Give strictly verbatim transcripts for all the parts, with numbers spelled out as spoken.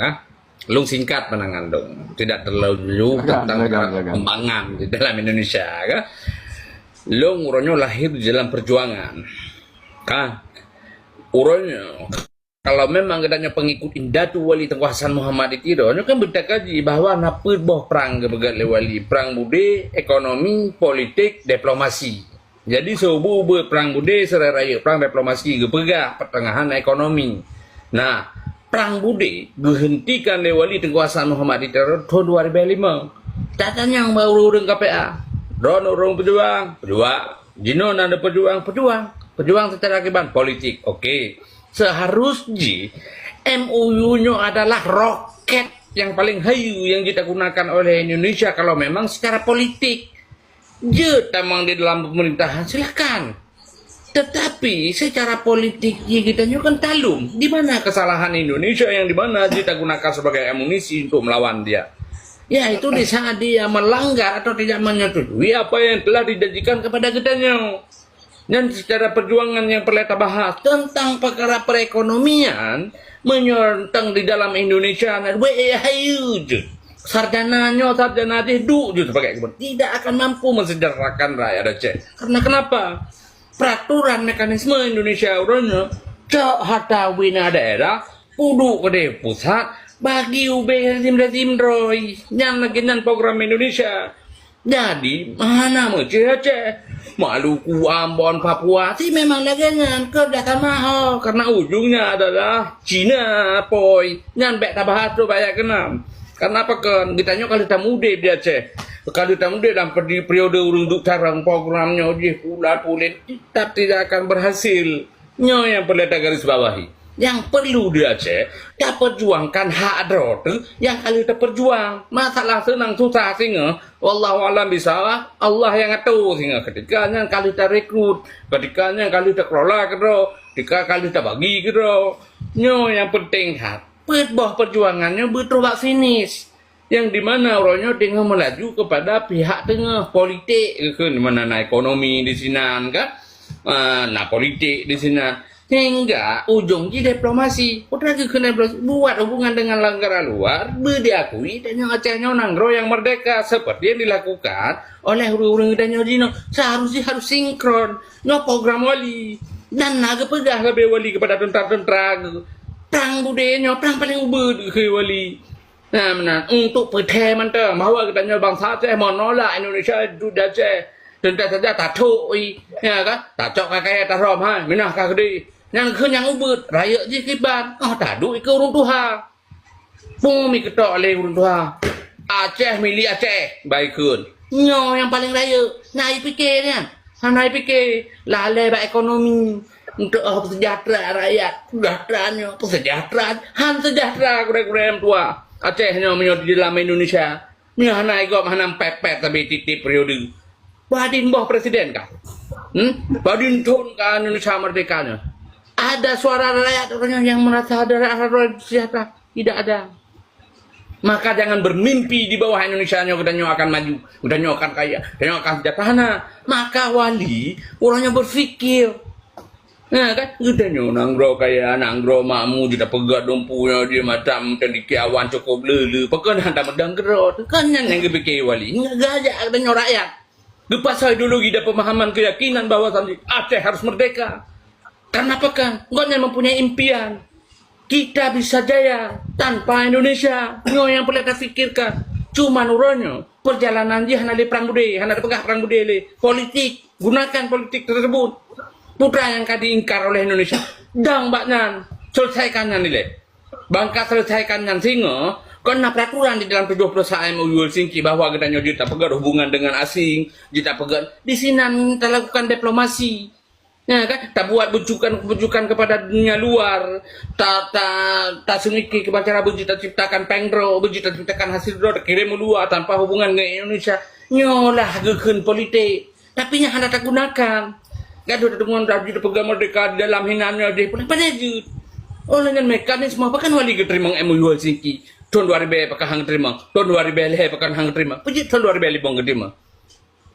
Ha? Lôn singkat pandangan lôn. Tidak terlalu jauh tentang perkembangan di dalam Indonesia, kan? Lôn uroe nyoe lahir di dalam perjuangan. Kan? Uroe nyoe, kalau memang geutanyoe pengikut indatu Wali Teungku Hasan Muhammad di Tiro, nyoe kan beutakaji bahwa na peuet boh prang geupeugah lé Wali, prang budé, ekonomi, politik, diplomasi. Jadi, seubu-bu prang budé, seurai rayeuk prang diplomasi geupeugah, pertengahan ekonomi. Nah, prang budé geuhentikan lé Wali Teungku Hasan Muhammad di Tiro thon dua ribu lima. Tatanyong bak ureuëng-ureuëng K P A. Droeneuh ureuëng peujuang, peujuang. Jinoe na peujuang, peujuang. Peujuang secara akibat politik. Oke. Seharus jih M O U nyoe adalah roket yang paling hayu yang digunakan oleh Indonesia kalau memang secara politik. Jeuet tamong di dalam pemerintahan, silakan. Tetapi secara politik jih geutanyoe kan talum. Di mana kesalahan Indonesia yang di mana jih digunakan sebagai amunisi untuk melawan dia? Yaitu di saat dia melanggar atau tidak menyetujui apa yang telah dijanjikan kepada geutanyoe. Dan secara perjuangan yang peureulée tabahas tentang perkara perekonomian, meunyoe teuntang di dalam Indonesia na dua hayu jeuet. Sarjana nyoe, sarjana jih duek jeuet sebagai gubernur. Tidak akan mampu mensejahterakan rakyat Aceh. Karena kenapa? Peraturan mekanisme Indonesia uroe nyoe, cok hareuta ubé na daerah, peuduek keudeh pusat, bagi ubé rezim-rezim droe. Nyan lagée nyan program Indonesia. Jadi, hana meucéh Aceh. Maluku, Ambon, Papua, si memang lagée nyan, keu dah sama ho. Karena ujungnya adalah Cina, poi. Nyan bék tabahas tu, bék keunan. Karena apa kan? Geutanyoe ka lheueh tamudeb di Aceh. Ka lheueh tamudeb dalam peri-, periode ureuëng duek tarang program nyoe jih pulat-pulit, tetap tidak akan berhasil. Nyoe nyang peureulée tagaris bawahi. Nyang perlu di Aceh, taperjuangkan hak droe teuh nyang ka lheueh taperjuang. Masalah seunang susah singoh, wallahu alam bisawab, Allah nyang atur singoh. Ketika nyan ka lheueh tarekrut, ketika nyan ka lheueh takelola keudroe, ketika ka lheueh tabagi keudroe. Nyoe nyang penting that. Peuet boh perjuangan nyoe beutroh bak finish. Yang di mana uroe nyoe teungoh meulaju kepada pihak teungoh politik, keu di mana na ekonomi di sinan kan, ah, na politik di sinan. Sehingga ujong jih diplomasi. Putra keu keunan diplomasi, buat hubungan dengan negara luar, beu diakui dan yang Aceh nyoe nanggroe yang merdeka seperti yang dilakukan oleh ureuëng-ureuëng geutanyoe jinoe. Seharusnya harus sinkron. Nyoe program Wali. Dan na geupeugah leubeh Wali kepada tentara-tentara geuh. Prang budé nyoe, prang paling ubeut keu Wali. Nah, meunan, untuk peuthèe mantong bahwa geutanyoe bansa Aceh menolak Indonesia duek di Aceh. Teuntèe saja tathok i, ya kan? Tacok ka kayèe tarhom, ha, minah ka keudeh. Nyang keu nyang ubeut, rayeuk jih kiban, oh, taduek keu ureueng tuha. Peue mi keutok lé ureueng tuha. Aceh milik Aceh, baikon. Nyoe nyang paleng rayeuk, na i pike nyan. Hana i pike, lalè bak ekonomi. Untuk, oh, peusejahtera rakyat. Peusejahtera nyoe, peusejahtera. Han sejahtera gurèe-gurèe nyang tuha. Aceh nyoe meunyoe di dalam Indonesia. Meunyoe hana i gob, hana pèt-pèt sabe tiep-tiep periode. Padum boh presiden kah? Hmm? Padum thon kah Indonesia merdeka nyoe? Ada suara rakyat orang yang merasa ada rakyat sejahtera? Tidak ada. Maka jangan bermimpi di bawah Indonesia nyoe geutanyoe akan maju, geutanyoe akan kaya, geutanyoe akan sejahtera. Hana. Maka Wali, ureueng nyoe berpikir. Nah, kan? Geutanyoe nanggroe kaya, nanggroe makmu, jeuet tapeugah dumpeue nyoe di mata meuteuliki awan cukôp le-le. Pakon hana meudang keudroe. Kan nyan nyang geupike Wali. Nyan geuajak geutanyoe rakyat. Geupasai ideologi dan pemahaman keyakinan bahwa Aceh harus merdeka. Karena apa kan? Gobnyan mempunyai impian. Kita bisa jaya tanpa Indonesia. Nyoe nyang peureulèe tafikirkan. Cuman uroe nyoe, perjalanan jih hana lé prang budé, hana tapeugah prang budé lé. Politik, gunakan politik tersebut. Putra nyang ka diingkar oleh Indonesia. Dang bak nyan, selesaikan nyan ilèe. Bangka selesaikan nyan singoh, kon na peraturan di dalam tujuh puluh satu M O U Helsinki bahwa geutanyoe jeuet tapeugah hubungan dengan asing, jeuet tapeugah di sinan talakukan diplomasi. Ya kan? Tabuat bujukan-bujukan kepada dunia luar, ta, ta, taseumike keu cara beujeuet taciptakan péng droe, beujeuet taciptakan hasil droe, takirém u luwa tanpa hubungan ngon Indonesia. Nyoe lah geukheun politik. Tapi nyan hana tagunakan. Gadoh tadeungoe laju tapeugah merdeka di dalam hinan nyoe deh. Pane jeuet. Oleh nyan mekanisme pakon Wali geuteurimong M O U Helsinki. Thon dua ribèe pakon han geuteurimong. Thon dua ribèe lhèe pakon han geuteurimong. Peue jeuet thon dua ribèe limong geuteurimong.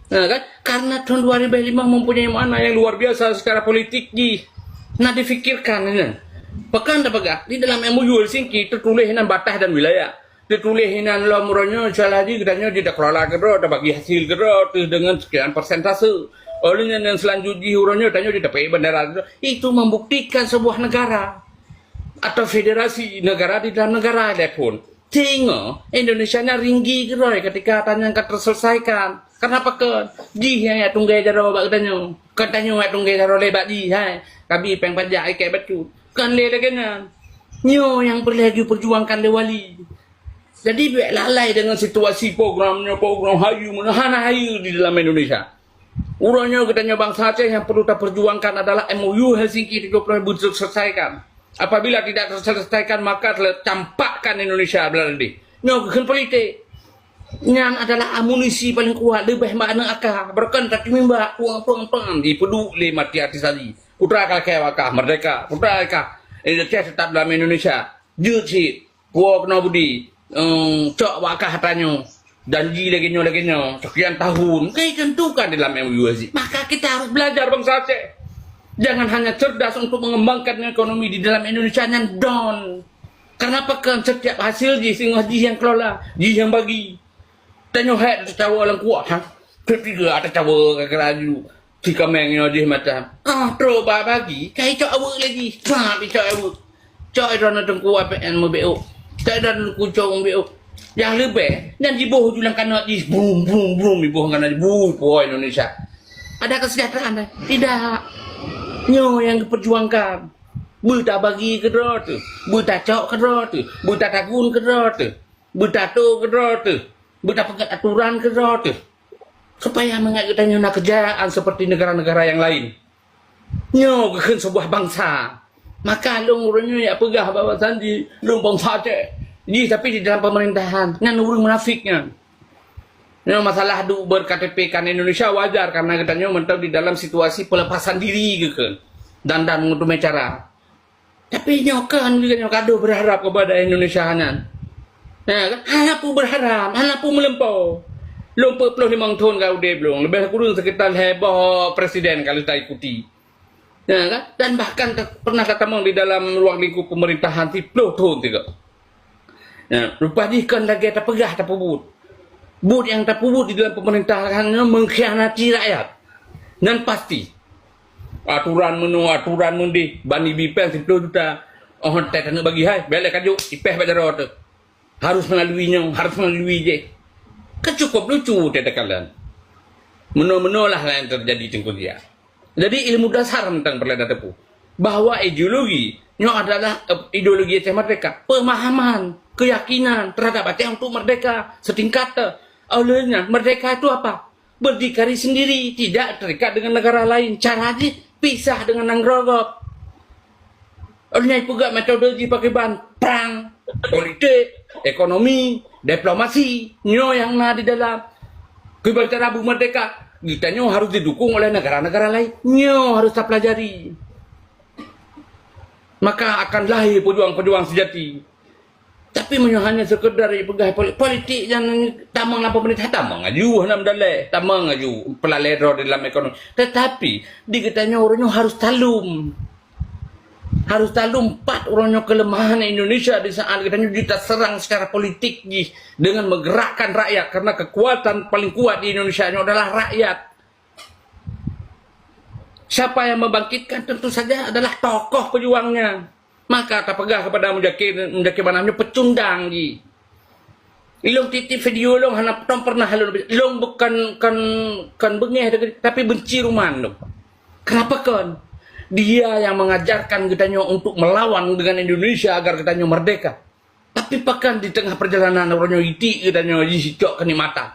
Nah, kan? Karena thon dua ribèe limong mempunyai makna yang luar biasa secara politik jih. Nah, difikirkan ini. Pakon tapeugah, di dalam M O U Helsinki teutuléh inan bataih dan wilayah. Teutuléh inan lom uroe nyoe, insya Allah jih geutanyoe jeuet takelola keudroe, tabagi hasil keudroe teuh deungon sekian persentase. Oleh nyan, nyang seulanjut jih uroe nyoe tanyoe jeuet tapeuék bandara keudroe. Itu membuktikan sebuah negara atau federasi negara di dalam negara lain pun. Sehingga Indonesia nyan ringgi keudroe ketika ata nyan ka teuselesaikan. Kenapa kon? Jih nyang jak tunggé jaroe bak geutanyoe. Kon tanyoe jak tunggé jaroe lé bak jih, hai. Kabi péng pajak ikét bacut. Kon lé lagée nyan. Nyoe nyang peureulée jiperjuangkan lé wali. Jadi, bék lalai deungon situasi program nyoe, program hayu meunan, hana hayu di dalam Indonesia. Uroe nyoe geutanyoe bansa Aceh nyang perlu taperjuangkan adalah M O U Helsinki tujuh puluh beuteuselesaikan. Apabila tidak terselesaikan, maka telah campakkan Indonesia belah deh. Nyoe geukheun politik. Nyan adalah amunisi paling kuat, leubeh bak aneuk aka. Beureukan tateumimbak, tuang, tuang, tuang, dipeuduek lé mati hati sali. Putra ka lakée wakah merdeka, putra ka, Aceh tetap dalam Indonesia. Jeuet cit. Kuwoe keunoe budi, eh, cok bak kah tanyoe, janji lagée nyoe, lagée nyoe, sekian tahun, ka ditentukan dalam M O U Helsinki. Maka kita harus belajar bansa Aceh. Jangan hanya cerdas untuk mengembangkan ekonomi di dalam Indonesia nyan don. Karena pakon setiap hasil jih singoh jih nyang kelola, jih nyang bagi. Tanyoe hék teucawa lam kuah, ha? Ketiga teucawa kira-kira ju. Si kaméng nyoe jih macam, ah, trok bak bagi, kai cok aweuek lagi. Bah, pi cok aweuek. Cok droeneuh teungku A P N meubeuk. Cok droeneuh teungku cok meubeuk. Nyang leubeh, nyan jiboh ju lam kanot jih. Brum, brum, brum, jiboh kanot jih. Bui, puwoe Indonesia. Ada kesejahteraan, eh? Tidak. Nyoe nyang geuperjuangkan. Beutabagi keudroe teuh. Beutacok keudroe teuh. Beutatagun keudroe teuh. Beutato keudroe teuh. Beutapeugét aturan keudroe teuh. Supaya mangat geutanyoe na keujayaan seperti negara-negara yang lain. Nyoe geukheun sebuah bansa. Maka lôn uroe nyoe jak peugah bahwa sanji lôn bansa Aceh. Jih tapi di dalam pemerintahan. Nyan ureuëng munafik nyan. Nyoe masalah duek ber K T P kan Indonesia wajar karena geutanyoe mantong di dalam situasi pelepasan diri geukheun. Dan, dan meuteumé cara. Tapi nyoe kan nyoe gadoh berharap kepada Indonesia nyan. Ya kan? Hana peue berharap, hana peue meulumpoe. Lôn peuet ploh limong thon ka udeb lôn, leubeh kureueng sekitar lhée boh presiden ka lheueh taikuti. Ya kan? Dan bahkan ta-, pernah tatamong di dalam ruang lingkup pemerintahan siplôh thon tiga. Ya, rupa jih kon lagée tapeugah tapeubuet. Buet nyang tapeubuet di dalam pemerintahan nyoe mengkhianati rakyat. Nyan pasti. Aturan meunoe, aturan meudeh, bani bipeng siplôh juta. Oh, teuh taneuk bagi hai, bék lé kajok, ipéh bak jaroe teuh. Harus melalui nyoe, harus melalui jih. Kan cukup lucu teuh takalon. Meunoe-meunoe lah yang terjadi Teungku Zia. Jadi ilmu dasar teuntang peureulée tateupeu bahwa ideologi nyoe adalah, eh, ideologi Aceh Merdeka, pemahaman, keyakinan terhadap Aceh untuk merdeka setingkat. Oleh nyan, merdeka itu apa? Berdikari sendiri, tidak terikat dengan negara lain. Cara jih pisah dengan nanggroe gob. Oleh nyan peugah metode jih pakriban, perang, politik, ekonomi, diplomasi, nyoe nyang na di dalam. Kiban cara beumerdeka, geutanyoe harus didukung oleh negara-negara lain. Nyoe harus tapelajari. Maka akan lahir pejuang-pejuang sejati. Tapi meunyoe hanya sekedar ipeugah poli-, politik nyan tamong lam pemerintah, tamong aju hana meudaleh, tamong aju peulalée droe di dalam ekonomi. Tetapi di geutanyoe uroe nyoe harus talum. Harus talum pat uroe nyoe kelemahan Indonesia di saat geutanyoe jitaserang secara politik jih dengan menggerakkan rakyat, karena kekuatan paling kuat di Indonesia nyoe adalah rakyat. Siapa yang membangkitkan? Tentu saja adalah tokoh pejuangnya. Maka tapeugah kepada Muzakir, Muzakir Manaf nyoe pecundang jih. Ilong tieb-tieb video long hana tom pernah lôn, long bukan, kan, kan beungéh, tapi benci ruman long. Kenapa kon? Dia yang mengajarkan geutanyoe untuk melawan dengan Indonesia agar geutanyoe merdeka. Tapi pakon di teungoh perjalanan uroe nyoe itiek geutanyoe jisicok keunikmatan.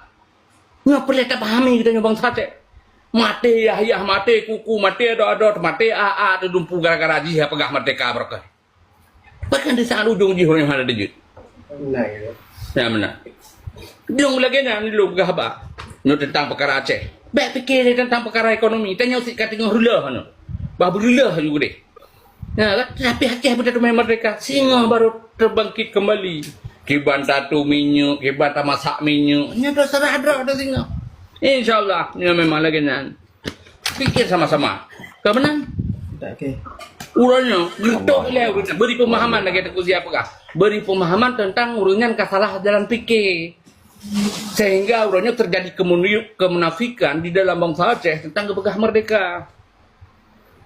Nyoe peureulée tapahami geutanyoe bansa Aceh. Maté yah-yah, maté kuku, maté adoe-adoe, maté a-a teudumpu gara-gara jih peugah merdeka beureukat. Pakon di saat ujong jih uroe nyoe hana teujeuet. Nah, ya. Ya, meunan. Lôn lagée nyan lôn peugah haba. Nyoe teuntang peukara Aceh. Bék pike lé teuntang peukara ekonomi. Tanyoe sit ka teungoh reuloh nyoe. Bah beureuloh ju keudeh. Ya kan? Tapi Aceh beuteutumé merdeka. Singoh baru terbangkit kembali. Kiban tatu minyeuk, kiban tamasak minyeuk. Nyoe terserah droe teuh singoh. Insya Allah, nyoe memang lagée nyan. Pikir sama-sama. Ka meunan? Tak, okey. Uroe nyoe, geutok lé ureuëng nyan, beri pemahaman lagée Teungku Zia peugah. Beri pemahaman tentang ureuëng nyan ka salah jalan pikir. Sehingga uroe nyoe terjadi kemuni-, kemunafikan di dalam bangsa Aceh tentang geupeugah merdeka.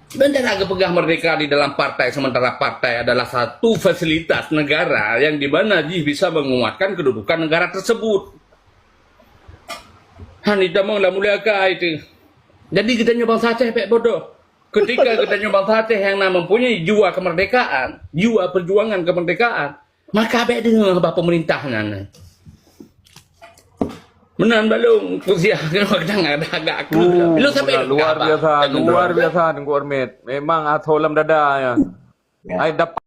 Sementara geupeugah merdeka di dalam partai, sementara partai adalah satu fasilitas negara yang di mana jih bisa menguatkan kedudukan negara tersebut. Han itamong lam mulia ka itu. Jadi geutanyoe bangsa Aceh bék bodoh. Ketika geutanyoe bangsa Aceh yang na mempunyai jiwa kemerdekaan, jiwa perjuangan kemerdekaan, maka bék deungoe haba pemerintah nyan. Meunan balong, kusiah keunoe kadang ada agak kruh. Lu sampai luar biasa, luar biasa Teungku Armit. Memang asoe lam dada ya. Ai dapat